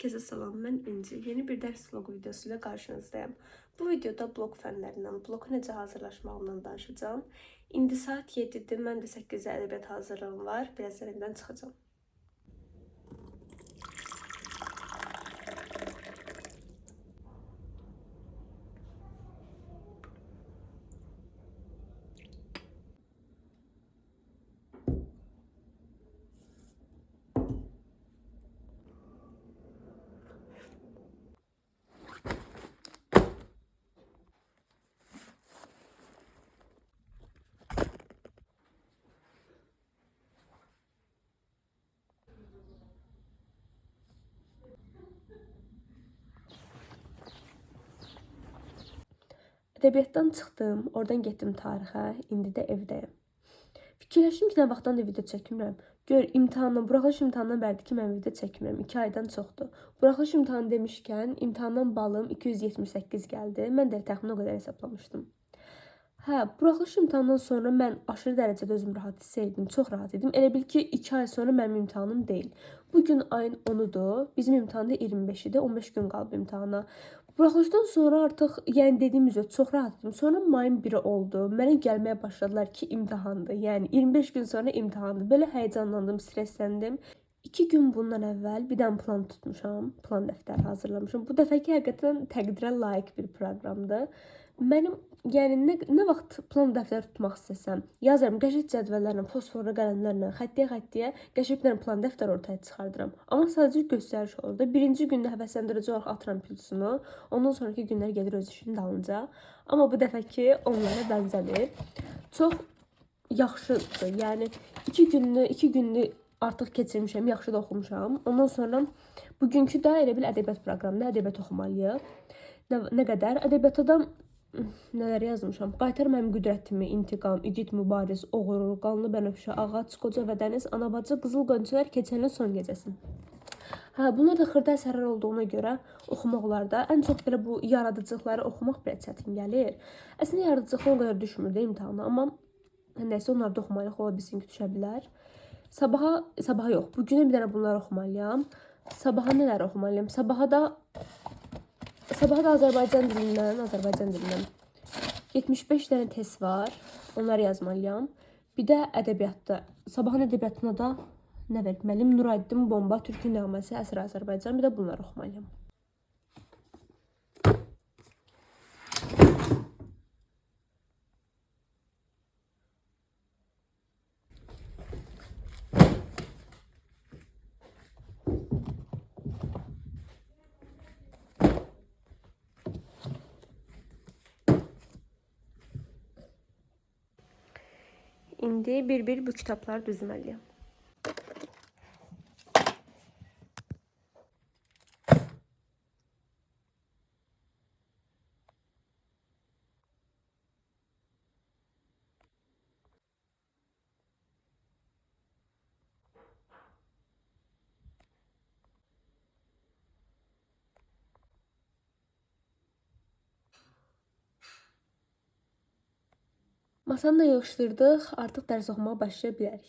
Herkese salam, mən İnci. Yeni bir dərs vloqu videosu ilə qarşınızdayım. Bu videoda blok fənlərindən, bloka necə hazırlaşmağımdan danışacağam. İndi saat 7-dir, mən də 8-də ədəbiyyat hazırlığım var. Birazdan evdən çıxacağam. Ədəbiyyatdan çıxdım, oradan getdim tarixə, indi də evdəyəm. Fikirləşdim ki, nə vaxtdan da video çəkmirəm. Gör, imtahandan, buraxılış imtahanından bəridir ki, mən video çəkmirəm. 2 aydan çoxdur. Buraxılış imtahanı demişkən, imtahandan balım 278 gəldi. Mən də təxminən o qədər hesablamışdım. Hə, buraxılış imtahandan sonra mən aşırı dərəcədə özümü rahat hiss etdim, çox rahat idim. Elə bil ki, 2 ay sonra mənim imtahanım deyil. Bu gün ayın 10-udur. Bizim imtahan da 25-idir. 15 gün qalıb imtahana. Buraxılışdan sonra artıq, yəni dediyim üzrə çox rahat idim. Sonra mayın 1-i oldu. Mənə gəlməyə başladılar ki, imtahandır. Yəni 25 gün sonra imtahandır. Belə həyəcanlandım, stressləndim. 2 gün bundan əvvəl bir dənə plan tutmuşam. Plan dəftəri hazırlamışam. Bu dəfəki həqiqətən təqdirə layiq bir proqramdır. Mənim, yəni nə vaxt plan dəftəri tutmaq istəsəm, yazıram qəşəng cədvəllərlə, fosforlu qələmlərlə, xəttiyə-xəttiyə qəşəng bir dənə plan dəftəri ortaya çıxardıram. Amma sadəcə göstəriş olur da. Birinci gündə həvəsləndirici olaraq atıram pulsunu. Ondan sonraki günlər gedir öz işinin dalınca. Amma bu dəfəki onlara bənzəmir. Çox yaxşıdır. Yəni 2 günlük artıq keçirmişəm, yaxşı da oxumuşam. Ondan sonra bugünkü də elə bil ədəbiyyat proqramında ədəbiyyat oxumalıyıq. Nə qədər? Ədəbiyyatda da nələr yazmışam? Qaytar mənim qüdrətimi, intiqam, igid mübariz, oğru, qanlı bənövşə, ağac, qoca və dəniz, anabacı, qızıl qönçələr, keçən ilin son gecəsi. Hə, bunlar da xırda əsərlər olduğuna görə oxumaq olar da. Ən çox belə bu yaradıcılıqları oxumaq belə çətin gəlir. Əslində yaradıcılıqla o qədər düşmür də imtahana, amma nəysə onları da oxumalıyıq, ola bilsin ki, düşə bilər. Sabaha yox, bugünə bir dənə bunları oxumalıyam. Sabaha nələr oxumalıyam? Sabaha da Azərbaycan dilindən 75 dənə test var. Onları yazmalıyam. Bir də ədəbiyyatda, sabahın ədəbiyyatına da nə verməliyim? Nuraddin Bomba, Türkün nəğməsi, Əsr Azərbaycan. Bir də bunları oxumalıyam. İndi bir-bir bu kitabları düzməliyəm. Masanı da yığışdırdıq, artıq dərs oxumağa başlaya bilərik.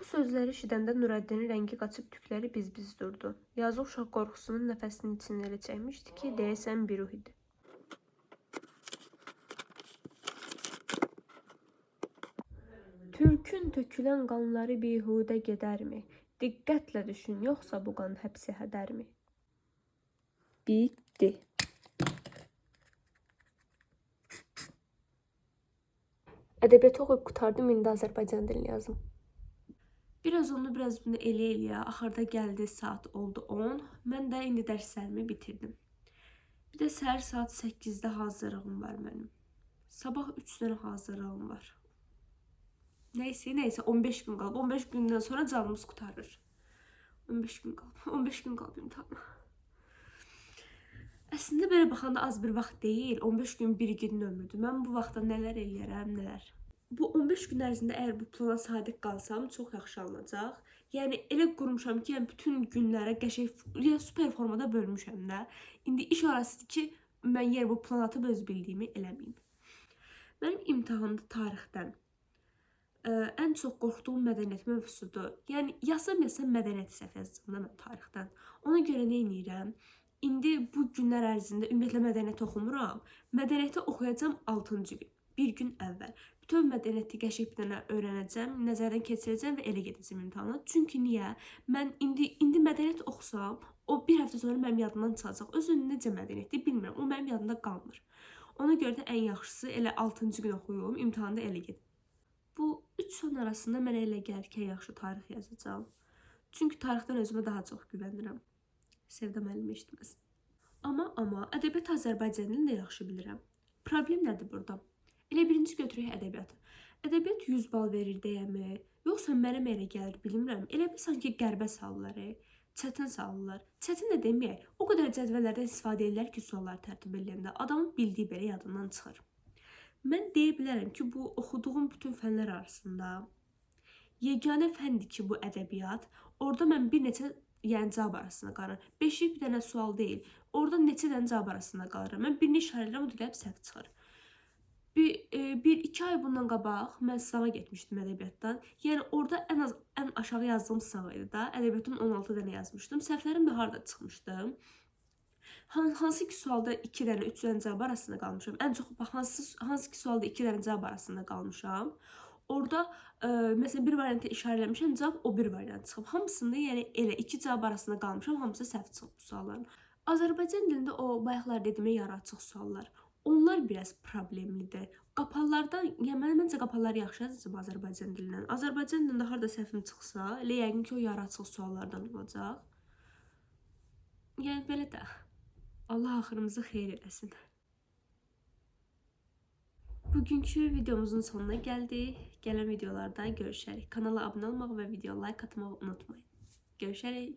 Bu sözləri eşidəndə Nurəddinin rəngi qaçıb tükləri biz-biz durdu. Yazıq uşaq qorxusunun nəfəsinin içində elə çəkmişdi ki, deyəsən bir ruh idi. Türkün tökülən qanları bihudə gedərmi? Diqqətlə düşün, yoxsa bu qan həbsi hədərmi? Bitdi. Ədəbiyyatı oxuyub qurtardım, indi Azərbaycan dilini yazım. Biraz onu, biraz bunu eləyə-eləyə axırda gəldi saat oldu 10. Mən də indi dərslərimi bitirdim. Bir də səhər saat 8-də hazırlığım var mənim. Sabah 3 dənə hazırlığım var. Neyse 15 gün qalıb. 15 gündən sonra canımız qurtarır. 15 gün qalıb. 15 gün qalıb imtahana. Əslində belə baxanda az bir vaxt deyil. 15 gün bir günün ömrüdür. Mən bu vaxtda nələr eləyərəm, nələr. Bu 15 gün ərzində əgər bu plana sadiq qalsam çox yaxşı alınacaq. Yəni elə qurmuşam ki, yəni bütün günlərə qəşəng, yəni super formada bölmüşəm də. İndi iş orasıdır ki, Mən yenə bu plan atıb öz bildiyimi eləməyim. Mənim imtahanda tarixdən ən çox qorxduğum mədəniyyət mövzusudur. Yəni yazsam mədəniyyət səhv yazacağam da mən tarixdən. Ona görə nə edirəm? İndi bu günlər ərzində ümumiyyətlə mədəniyyət oxumuram. Mədəniyyəti oxuyacağam 6-cı gün, bir gün əvvəl. Bütün mədəniyyəti qəşəng bir dənə öyrənəcəm, nəzərdən keçirəcəm və elə gedəcəm imtahana. Çünki niyə? Mən indi mədəniyyət oxusam, o bir həftə sonra mənim yadımdan çıxacaq. Özü necə mədəniyyətdir bilmirəm. O mənim yadımda qalmır. Ona görə də ən yaxşısı elə 6-cı gün oxuyum, imtahanda elə gedim. Bu 3 sual arasında mənə elə gəlir ki, ən yaxşı tarix yazacağam. Çünki tarixdən özümə daha çox güvənirəm. Sevda müəllim eşitməz. Amma ədəbiyyat Azərbaycan dilini də yaxşı bilirəm. Problem nədir burada? Elə birinci götürək ədəbiyyatı. Ədəbiyyat 100 bal verir deyəmi? Yoxsa mənə elə gəlir, bilmirəm. Elə bil sanki qəribə salırlar, çətin salırlar. Çətin də deməyək. O qədər cədvəllərdən istifadə edirlər ki, sualları tərtib edəndə adamın bildiyi belə yadından çıxır. Mən deyə bilərəm ki, bu oxuduğum bütün fənlər arasında yeganə fəndir ki, bu ədəbiyyat. Orada mən bir neçə yəni cavab arasında qalıram. 5-lik bir dənə sual deyil. Orada neçə dənə cavab arasında qalıram. Mən birini işarələyirəm, o da gəlib səhv çıxır. Bir iki ay bundan qabaq mən sınava getmişdim ədəbiyyatdan. Yəni orada ən az ən aşağı yazdığım sınav idi da. Ədəbiyyatdan 16 dənə yazmışdım. Səhvlərim də harda çıxmışdı. Hansı ki sualda 2 dənə, 3 dənə cavab arasında qalmışam. Ən çox bax hansı ki sualda 2 dənə cavab arasında qalmışam. Orada məsələn bir variantı işarələmişəm, cavab o bir variant çıxıb. Hamısında yəni elə 2 cavab arasında qalmışam, hamısı səhv çıxıb bu sualların. Azərbaycan dilində o bayaqlar dediyim yaradıcı suallar. Onlar biraz problemlidir. Qapalılardan, yəni mən məncə qapalıları yaxşı yazacağam Azərbaycan dilindən. Azərbaycan dilində harda səhvim çıxsa, elə yəqin ki o yaradıcı suallardan olacaq. Yəni belə də. Allah axırımızı xeyir eləsin. Bugünkü videomuzun sonuna gəldik. Gələn videolarda görüşərik. Kanala abunə olmağı və videoya like atmağı unutmayın. Görüşərik.